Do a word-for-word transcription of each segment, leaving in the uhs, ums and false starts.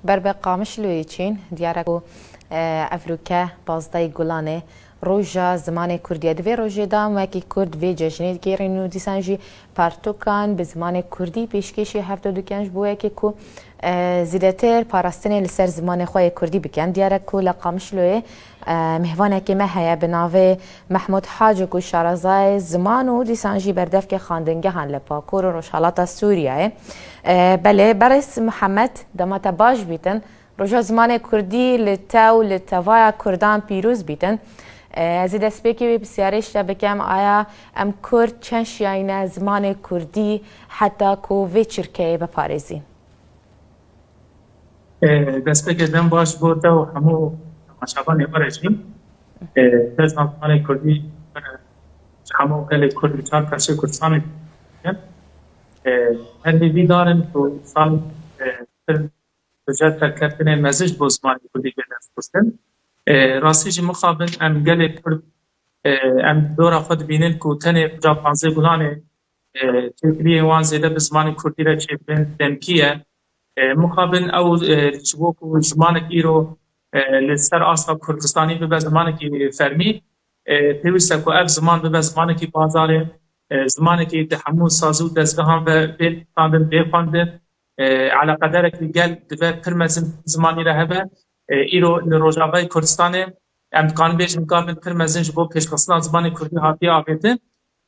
Ber bi Qamişloyê çîn, diyar e ku, e, evroke pazdehê Gulanê roja zimanê Kurdî ye. Di vê rojê de em wekî Kurd vê cejnê digêrîn û dîsan jî pertûkan bi zimanê Kurdî pêşkêşî hevdu dikin ji bo yekê ku, e, zêdetir parastinê li ser zimanê xwe yê Kurdî bikin. Diyar e ku li Qamişloyê, e, mêvanekê me heye bi navê Mehmûd Haco ku şarezayê ziman û dîsan jî berdevkê xwendingehan li Bakur û Rojhelata Sûriyeyê. E, belê, berêz Mihemed, dema te baş bîtin, Roja Zimanê Kurdî li te û li tevaya Kurdan pîroz bîtin. E, ez ê destpêkê wê pisyarê ji te bikim, aya em Kurd çend şiyayî ne zimanê Kurdî heta ku vê çirkeyê biparêzîn? E, destpêkê dem baş bo te û hemû temaşevanê we re jî. E, Cejna Zimanê Kurdî, e, ji hemû gelê Kurd li çar perçeyê Kurdistanê, e, her hêvîdar in ku sal, e, pir bi cih serkeftinên mezin ji bo zimanê Kurdî bê destxistin. E, rastî jî mixabin em gelê Kurd, e, em dora xwe dibînin ku tenê roja panzdeh Gulanê, e, têkiliyên wan zêde bi zimanê Kurdî re çêbibin demkî ye. E, mixabin ew, e, ji bo ku zimanek îro, e, li ser asta Kurdistanî bibe zimanekî fermî, e, pêwîst e ku ev ziman bibe zimanekî bazarê, e, zimanekî di hemû sazî û dezgehan ve bê standin, bê xwendin. E, eleqederekî gel dibe pir mezin zimanî re hebe. E, îro li Rojavayê Kurdistanê em dikarin bêjin gavên pir mezin ji bo pêşxistina zimanê Kurdî hatiye avêtin.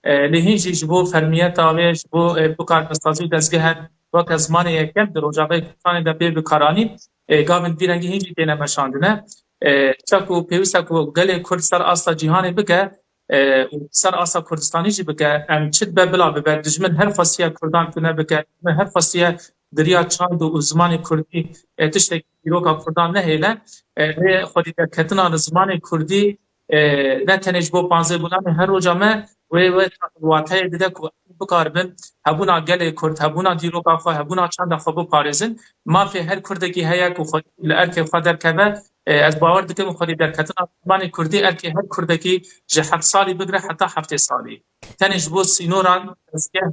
E, lê hîn jî ji bo fermiyeta wê, ji bo, e, bikaribe sazî û dezgehên weke zimanê yekem di Rojavayê Kurdistanê de bê bikaranîn, e, gavên vî rengî hîn jî têne meşandine. E, çaku pêwîst e ku gelê Kurd ser asta cîhanê bike, e, û ser asta Kurdistanî jî bike, em çi dibe bila bibe, dijmin her xwestiye Kurdan tune bike, dijmin her xwestiye di riya çand û zimanê Kurdî, e, tiştekî dîroka Kurdan nehêle, e, lê xwedî derketina li zimanê Kurdî, e, ne tenê ji bo panzdeh Gulanê, her roja me wê, wê wateyê dide ku em bikaribin hebûna gelê Kurd, hebûna dîroka xwe, hebûna çanda xwe biparêzin. Mafê her Kurdekî heye ku xwe li erkê xwe derkeve. E, ez bawer dikim xwedî derketina zimanê Kurdî erkê her Kurdekî ji heft salî bigire heta heftê salî. Tenê ji bo sînoran, dezgeh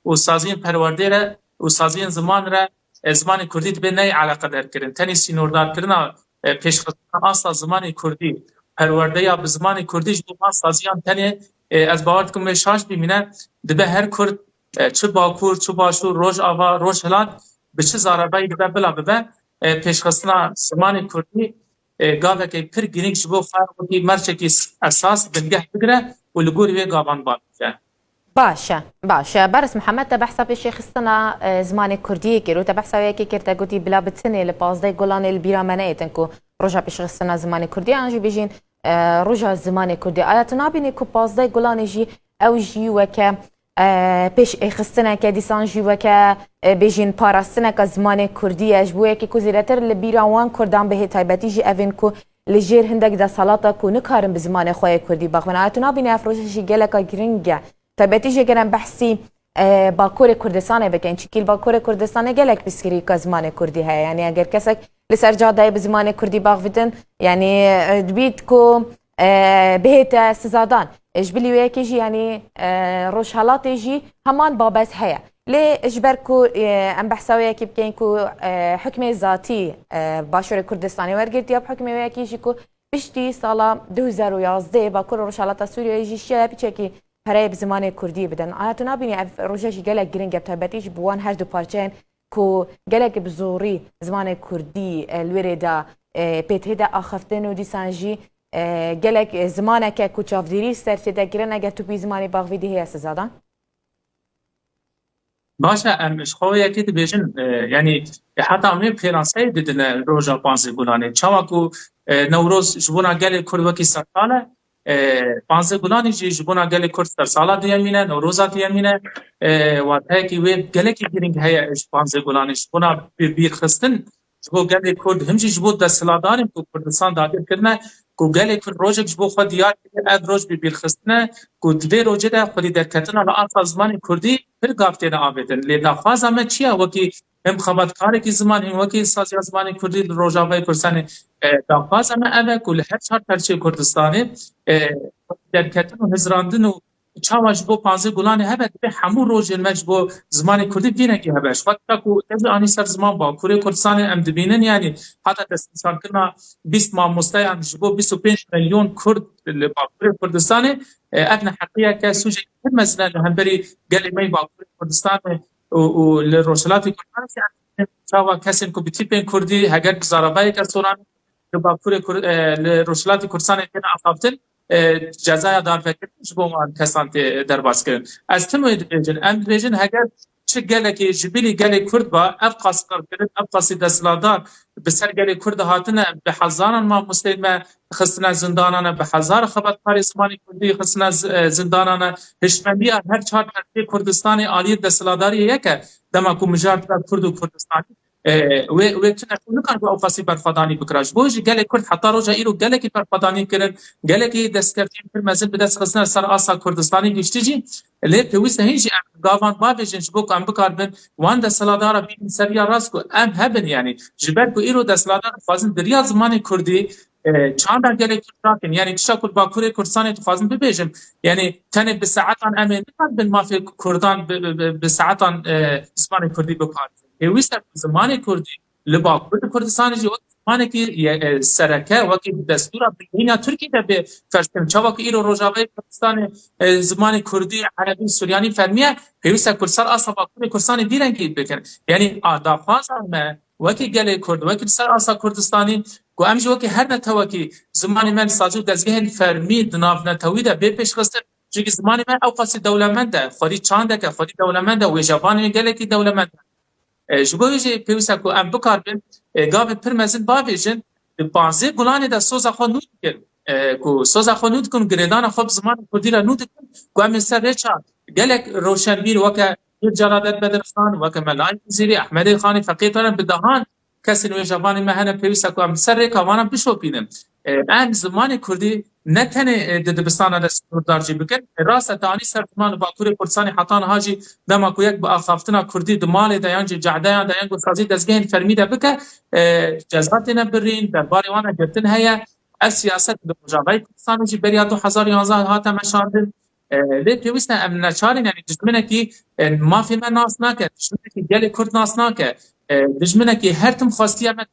û saziyên perwerdê re û saziyên ziman re, e, zimanê Kurdî dibe neyê eleqederkirin. Tenê sînordarkirina, e, pêşxistina asta zimanê Kurdî, perwerdeya bi zimanê Kurdî ji bo van saziyan tenê, e, ez bawer dikim wê şaş bimîne, dibe her Kurd, e, çi Bakur, çi Başûr, Rojava, Rojhilat, bi çi zarevayî dibe bila bibe, e, pêşxistina zimanê Kurdî, e, gavekê pir girîng ji bo xwe wekî merçekî s-, esas bingeh bigire û li gorî wê gavan bal bike. Baş e, baş e. Baris Mihemed, te behsa pêşêxistina, e, zimanê Kurdiyê kir û te behsa wê yekê kir, te gotî bila bi tinê li pazdeh Gulanê li bîra me neyêtin ku roja pêşxistina zimanê Kurdî, an jî bêjîn, e, roja zimanê Kurdî. Aya tu nabînî ku pazdeh Gulanê jî ew jî weke, e, pêşêxistineke, dîsan jî weke, e, bêjîn parastineke zimanê Kurdî ye, ji bo yekê ku zêdetir li bîra wan Kurdan bihê, taybetî jî evên ku li jêr hindek desthilata ku nikarin bi zimanê xwe yê Kurdî bexwin. Aya tu nabînî ev roja jî geleka girîng e? Taybetî jî eger em behsî, e, Bakurê Kurdistanê bikin, çikî li Bakurê Kurdistanê gelek pirsgirêka zimanê Kurdî heye. Yanî eger kesek li ser cadeyê bi zimanê Kurdî baxvitin, yanî, e, dibît ku, e, bihête sizadan. E, ji bilî wê yekê jî, yanî, e, Rojhelatê jî heman babet heye. Lê ji ber ku, e, em behsa wê yekê bikeyin ku, e, hukmê zatî, e, Başûrê Kurdistanê wergirtiye, bi hukmê wê yekê jî ku piştî sala du hezar û yazdeh Bakur û Rojhelata Sûriyeyê jî şiyaye piçekî pereyê bi zimanê Kurdî bidin. Aya tu nabînî ev roje jî gelek girîng e, bi taybetî jî bi wan her du parçeyên ku gelek bi zorî zimanê Kurdî, e, li wê rê de, e, pê tê de axiftin û dîsan jî, e, gelek, e, zimaneke ku çavdêrî ser tê de kirin, eger tu bi zimanê baxvî dihê sizadan? Baş e, em ji xwe yekê dibêjin, e, yanî, e, heta em ê pênaseyê didine roja panzdeh Gulanê. Çawa ku, e, Newroz ji bona gelê Kurd wekî sersal e, e, panzdeh Gulanê jî ji bona gelê Kurd sersala duyemîn e, Newroza duyemîn e. E, wateyekî wê gelekî girîng heye ji panzdeh Gulanê. Ji bona bi-, bîrxistin, ji bo gelê Kurd, him jî ji bo desthilatdarên ku Kurdistan dagir kirine, ku gelê Kurd rojek ji bo xwe diyar kiriye, ev roj bi bîrxistin e, ku di vê rojê de xwedî derketina li asta zimanê Kurdî pir gav têne avêtin. Lê daxwaza me çi ye? Wekî him xebatkarekî ziman, him wekî saziya zimanê Kurdî li Rojavayê Kurdistanê, e, daxwaza me ev e ku li her çar perçeyê Kurdistanê, e, derketin û hizrandin û çawa ji bo panzdeh Gulanê hebe, divê hemû rojên me ji bo zimanê Kurdî vî rengî hebe. Ji xwe tişta ku te jî anî ser ziman, Bakurê Kurdistanê em dibînin, yanî heta destnîşankirina bîst mamosteyan ji bo bîst û pênc milyon Kurd li Bakurê Kurdistanê, e, ev neheqiyeke sûceke pir mezin e li hemberî gelê me yê Bakurê Kurdistanê û, û li Rojhilatê Kurdistanê jî em çawa kesên ku bi tîpên Kurdî heger bi zaravayeke soranî li Bakurê Kur-, e, li Rojhilatê Kurdistanê têne axaftin, e, cezaya darvekirin ji bo wan kesan tê derbas kirin. Ez tim wê dibêjin, em dibêjin heger çi gelekî ji bilî gelê Kurd ba, ev qas qirkirin, ev qasî desthilatdar bi ser gelê Kurd de hatine, bi hezaran mamosteyên me xistine zindanan e, bi hezar xebatkarê zimanê Kurdî xistine z-, e, zindanan e. Hişmendiya her çar perçeyê Kurdistanê aliyê desthilatdariyê yek e, dema ku mijar dibe Kurd û Kurdistanî. E, wê, wê tune xwe nikaribe ew qasî berxwedanî bikira. Ji bo jî gelê Kurd heta roja îro gelekî berxwedanî kirin, gelekî destkeftiyên pir mezin bi dest xistine ser asa Kurdistanê giştî jî. Lê pêwîst e hîn jî em gavan bavêjin ji bo ku em bikaribin wan desthilatdara bînin ser riya rast ku em hebin, yanî ji ber ku îro desthilatdar dixwazin bi riya zimanê Kurdî, e, çanda gelê Kurd rakin. Yanî tişta ku li Bakurê Kurdistanê dixwazim bibêjim, yanî tenê bi saetan em ê nikaribin mafê Kurdan bi, bi, bi, bi saetan, e, zimanê Kurdî biparêzin. Pêwîst e ku zimanê Kurdî li Bakurê Kurdistanê jî wek zimanekî ye-, e, sereke, wekî destûra bingehîn ya Tirkî de bê ferz kirin. Çawa ku îro Rojavayê Kurdistanê, e, zimanê Kurdî, Erebî, Suryanî fermî ye, pêwîst e ku li ser asa Bakurê Kurdistanê vî rengî bikin. Yanî, a, daxwaza me wekî gelê Kurd, wekî li ser asa Kurdistanî, ku em jî wekî her netewekî zimanê me li sazî û dezgehên fermî di nav netewî de bê pêşxistin. Çimkî zimanê me ew qasî dewlemend e, xwedî çandek e, xwedî dewlemend e, wêjevanê gelekî dewlemend e. E, ji bo wê jî pêwîst e ku em bikaribin, e, gavê pir mezin bavêjin, di panzdeh Gulanê de soza xwe nû dikin. E, ku soza xwe nû dikin û girêdana xwe bi zimanê Kurdî re nû dikin, ku em ê ser rêça gelek roşenbîr weke Mir Celadet Bedirxan, weke Melayê Wezîrî, Ehmedê Xanî, Feqî Teren, bi dehan kesên wêjevanê me hene, pêwîst e ku em li ser rêka wan re bişopînin. E, em zimanê Kurdî ne tenê, e, di dibistana de sînordarcî bikin. E, rast e, te anî ser ziman û Bakurê Kurdistanê heta niha jî dema ku yek bi axaftina Kurdî di malê de yan jî cehdeyan de yan ku sazî dezgehên fermî de bike, e, ceza têne birîn, derbarê wan re girtin heye. Ev siyaset li Rojavayê Kurdistanê jî beriya du hezar yanzdeh hate meşandin. E, lê pêwîst e em neçar in, yanî dijminekî, e, mafê me nas nake, dijminekî gelê Kurd nas nake, e, dijminekî her tim xwestiya me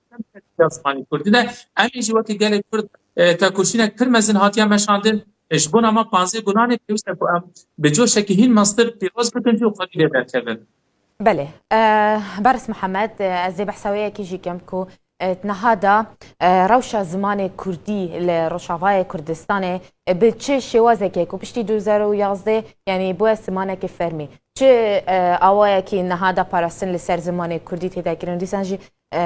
ya zimanê Kurdî de, em ê jî wekî gelê Kurd, e, tekoşînek pir mezin hatiye meşandin. E, ji bona me panzdeh Gulanê pêwîst e ku em bi coşekî hîn mestir pîroz bikin jî û xwedî lê derkevin. Belê. E, Baris Mihemed, e, ez ê behsa wê yekê jî kem ku, e, niha da, e, rewşa zimanê Kurdî li Rojavayê Kurdistanê, e, bi çi şêwazekê ku piştî du hezar û yazdeh, yanî bûye zimanekî fermî. Çi, e, awayekî niha da parastin li ser zimanê Kurdî tê de kirin? Dîsan jî, e,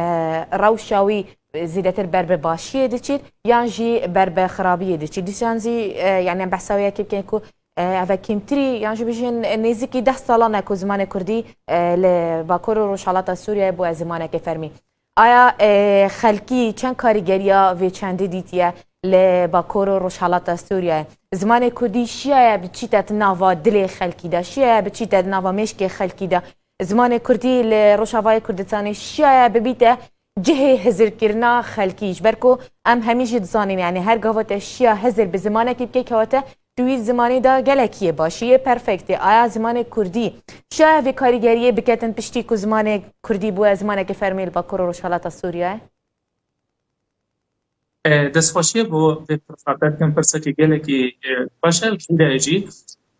rewşa wî zêdetir ber bi başiyê diçît yan jî ber bi xirabiyê diçît? Dîsan jî, e, yanî em behsa wê yekê bikin ku, e, ev e kêmtirî yan jî bijîn nêzîkî deh salan e ku zimanê Kurdî, e, li Bakur û Rojhalata Sûriyeyê bûye zimanekê fermî. Aya, e, xelkî çend karîgeriya vê çendê dîtiye li Bakur û Rojhalata Sûriyeyê? Zimanê Kurdî şiyaye biçîte di nava dilê xelkî de, şiyaye biçîte di nava mêşkê xelkî de. Zimanê Kurdî li Rojavayê Kurdistanê şiyaye bibîte cihê hizirkirina xelkî, ji ber ku em hemî jî dizanîn, yanî her gava te şiya hizir bi zimanekî bike kewete, di wî zimanî de gelekî yê başî, yê perfektê. Aya zimanê Kurdî şiyaye vê karîgeriyê biketin piştî ku zimanê Kurdî bûye zimanekî fermî li Bakur û Rojhalata Sûriyeyê? E, destxweşiyê bo vê firsete, dikim pirsekî gelekî, e, xweş e û jî de jî,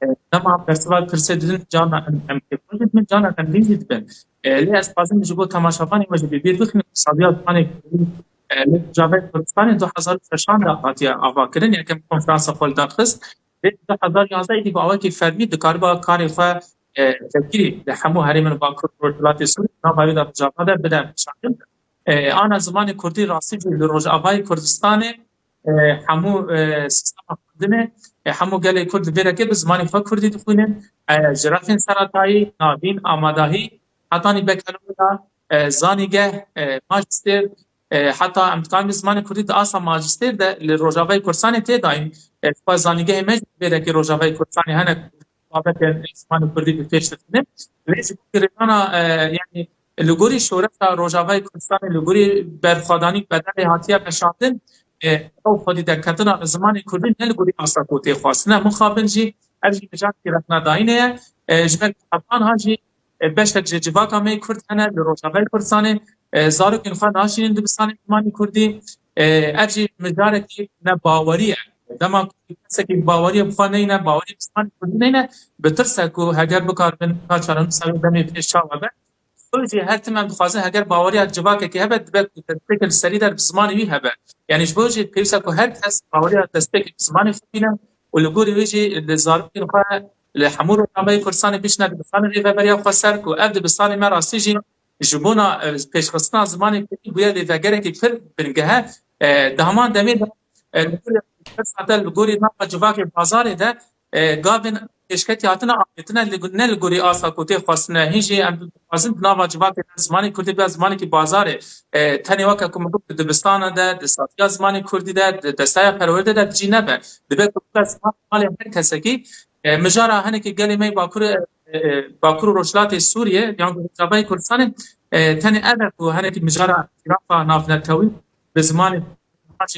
e, dema bersiva pirsê didin, carna em, em kêfxweş dibin, carna em lîzî dibin. E, lê ez dixwazim ji bo temaşevanê me jî bi bîr bixînim, saziya zimanê Kurdî, e, li Rojavayê Kurdistanê du hezar û şeşan de hatiye avakirin, yek em konferansa xwe li dar xist. Lê du hezar yanzdeh êdî bi awakî fermî dikariba karê xwe, e, vekirî li hemû herêmên Bakur Rojhilatê Sûriyê, nava wê de Rojava de bide şandin. E, ana zimanê Kurdî rastî jî li Rojavayê Kurdistanê, e, hemû, e, sîstema xwendinê, e, hemû gelê Kurd li vê rengê bi zimanê xwe Kurdî dixwînin. E, ji rexên seretayî, navîn, amadahî, hetanî bekelorya, e, zanîgeh, e, majistêr, e, heta em dikarin bi zimanê Kurdî di asa majistêr de li Rojavayê Kurdistanê tê dayîn. E, xwe zanîgehê me jî vê rengê Rojavayê Kurdistanê hene ku babetên zimanê Kurdî bi pêş dixînin. Lê ji bo girêdana, e, yanî li gorî şoreşa Rojavayê Kurdistanê, li gorî berxwedanî bedelê hatiye meşandin, e, ew xwedî derketina li zimanê Kurdî ne li gorî asa ku tê xwestin e. Mixabin jî Ev jî mijarekî rexnedayînê ye. E, ji ber ku heta niha jî, e, beşek ji civaka me yê Kurd hene li Rojavayê Kurdistanê, e, zarokên xwe naşînin dibistanê zimanê Kurdî. E, ev jî mijarekî nebawerî ye. Dema ku kesekî baweriya bi xwe neyne, baweriya bi zimanê Kurdî neyne, bi tirs e ku heger bikaribin ka çarenûsa wê demê pêş çawa be. Ji bo jî her tim em dixwazin heger baweriya civakekê hebe, dibe ku destpêkê li serî de bi zimanê wî hebe. Yanî ji bo jî pêwîst e ku her kes baweriya destpêkê bi zimanê xwe bîne û li gorî wê jî li zarokên xwe li hemû Rojavayê Kurdistanê bişîne dibistanê rêveberiya xweser ku ev dibistanê me rastî jî ji bona, e, pêşxistina zimanê Kurdî bûye lêvegerekî pir bingeh e. E, di heman demê de, e, li gorî, li gorî nava civakê bazarê de, e, gavên pêşketî hatine avêtine li, ne li gorî asta ku tê xwestine. Hîn jî em dixwazin di nava civakê de zimanê Kurdî be zimanekî bazarê. E, tenê weke ku min got di dibistana de, di saziya zimanê Kurdî de, di desteya perwerde de cî nebe. Dibe ku bibe ziman malê her kesekî. E, mijara hinekî gelê me yê Bakurê, e, e, Bakur û Rojhilatê Sûriyê, yan Rojavayê Kurdistanê, e, tenê ev e ku hinekî mijara îtîrafa navnetewî bi zimanê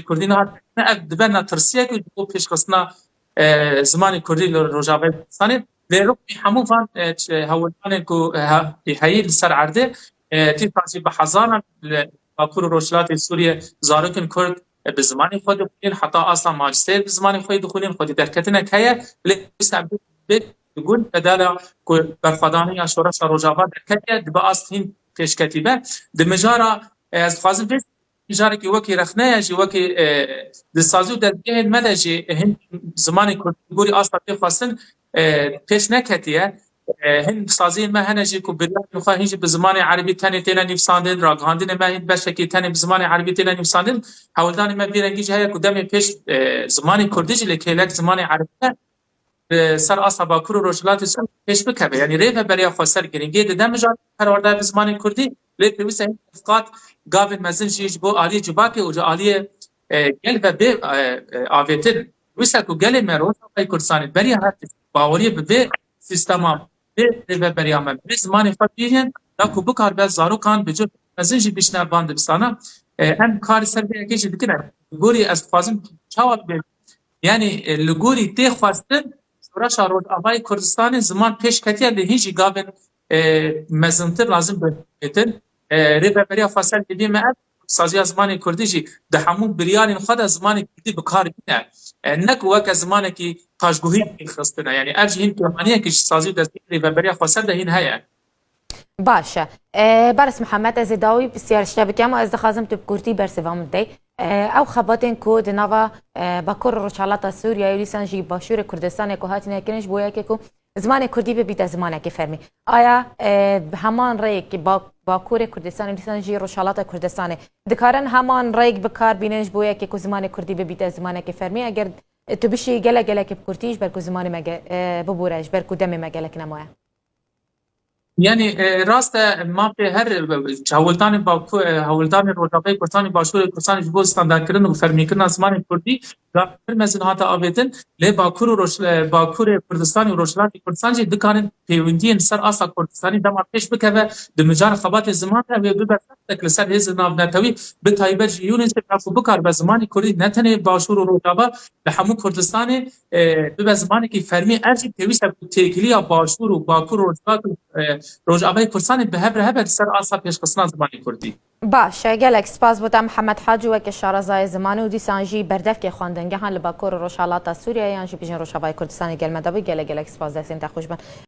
Kurdî niha, ev dibe netirsiyek ji bo pêşxistina, e, zimanê Kurdî li Rojavayê Kurdistanê. Lê rukmî hemû van, e, ç-, hewldanên ku, e, ha-, heyî li ser erdê, e, tîpa jî bi hezaran li Bakur û Rojhilatê Sûriyê zarokên Kurd, e, bi zimanê xwe dixwînin, heta asta majistêr bi zimanê xwe dixwînin, xwedî derketinek heye, lê wisa bê, bê digund bedela ku berxwedaniya şoreşa Rojava derketiye, dibe ast hîn pêşketî be. Di mijara, e, ez dixwazim vê mijarekî wekî rexne ye jî, wekî, e, di sazî û dezgehên me de jî hin zimanê Kurdî li gorî asta tê xwestin, e, pêş neketiye. E, hin saziyên me hene jî ku biryarên xwe hin jî bi zimanê erebî tenê têne nivîsandin, ragihandinê me hin beşekî tenê bi zimanê erebî têne nivîsandin. Hewldanê me vî rengî jî heye ku demê pêş, e, zimanê Kurdî jî li kêlek zimanê erebî de bi ser asta Bakur û Rojhilatê Sûriyê pêş bikeve. Yanî rêveberiya xweser girîngiyê dide mijarê perwerde bi zimanê Kurdî, lê pêwîst e hin qat gavên mezin jî ji bo aliyê civakê û ji aliyê, e, gel ve bê, e, e, avêtin. Wisa ku gelê me Rojavayê Kurdistanê beriya her tişt baweriyê bi vê sîstema, vê rêveberiya me, bi vê zimanê xwe bînin, da ku bikaribe zarokan bi cih mezin jî bişine van dibistana. E, em karî ser vê yekê jî dikin. Li gorî ez dixwazim çawa bibê? Yanî, e, li gorî tê xwestin şoreşa Rojavayê Kurdistanê ziman pêş ketiye, lê hîn jî gavên, e, mezintir lazim bibêtin. E, rêveberiya xweser hêviyê me ev, saziya zimanê Kurdî jî di hemû biryarên xwe de zimanê Kurdî bi kar bîne. E, ne ku weke zimanekî paşguhî xistine. Yanî ev jî hîn kêmaniyekî ji sazî û destpêkê rêveberiya xweser de hîn heye. Baş e. E, Baris Mihemed, ez ê dawî pisyar ji te bikim û ez dixwazim tu bi kurdî bersêva min bidey. E, ew xebatên ku di nava, e, Bakur û Rojhilata Sûriyeyê û dîsan jî Başûrê Kurdistanê ku hatine kirin ji bo yekê ku zimanê kurdî bibîte zimanekî fermî. Aya, e, bi heman rêyekî Ba-, Bakurê Kurdistanê û dîsan jî Rojhilata Kurdistanê dikarin heman rêyek bi kar bînin ji bo yekê ku zimanê kurdî bibîte zimanekî fermî? Eger, e, tu bişî gelek gelekî bi kurdî ji ber ku zimanê me ge-, e, bibûre, ji ber ku demê me gelek nemaye. Yanî, e, rast e, mafê her, e, hewldanê Baku-, e, hewldanê Rojavayê Kurdistanê, Başûrê Kurdistanê ji bo standardkirin û fermîkirina zimanê Kurdî, gavên pir mezin hate avêtin, lê Bakur û Roj-, e, Bakurê Kurdistanê û Rojhilatê Kurdistan jî dikarin pêwendiyên ser asta Kurdistanî dema pêş bikeve, di mijar xebatê ziman de wê bibe sehtek li ser hêzên navnetewî, bi taybet jî UNICEF, ku bikaribe zimanê Kurdî ne tenê Başûr û Rojava, li hemû Kurdistanê, e, bibe zimanekî fermî. Ev jî pêwîst e ku têkiliya Başûr û Bakur û Rojhilat û, e, Rojavayê Kurdistanê bi hev re hebe di ser asta pêşxistina zimanê Kurdî. Baş e, gelek spas bo te Mihemed Hacî weke şarezayê zimanê û dîsan jî berdevkê xwendingehan li Bakur û Rojhilata Sûriyeyê yan jî bijîn Rojavayê Kurdistanê gel me de bû. Gelek gelek spas, destên te xweş bin.